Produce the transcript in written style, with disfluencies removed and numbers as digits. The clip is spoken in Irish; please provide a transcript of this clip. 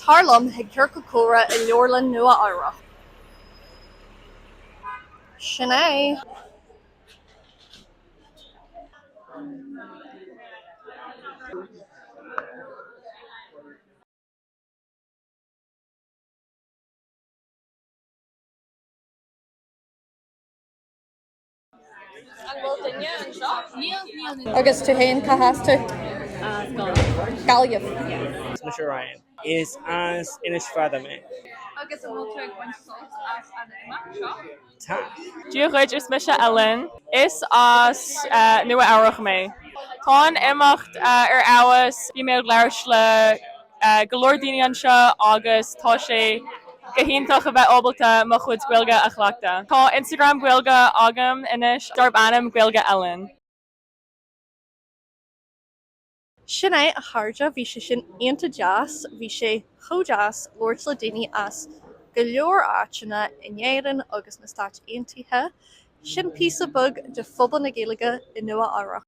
Tar liom chuig Ciorcal Comhrá i Leabharlann Nua Eabhrac. Sin é! An bhfuil duine anseo? Níl, níl. Agus tú féin, cá has tú? As Gaillimh. Gaillimh. Is mise Ryan. Is as Inis Fada mé. Agus an bhfuil tú ag baint sult as an imeacht seo? Tá. Dia dhuit, is mise Ellen. Is as Nua Eabhrach mé. Tá an imeacht ar fheabhas. Bhí mé ag labhairt le go leor daoine anseo agus tá sé go hiontach a bheith ábalta mo chuid Gaeilge a chleachtadh. Tá Instagram Gaeilge agam anois darb ainm Gaeilge Ellen. Sin é a chairde, bhí sé sin iontach deas, bhí sé chomh deas labhairt le daoine as go leor áiteanna in Éirinn agus na Stáit Aontaithe. Sin píosa beag de phobal na Gaeilge i Nua Eabhrac.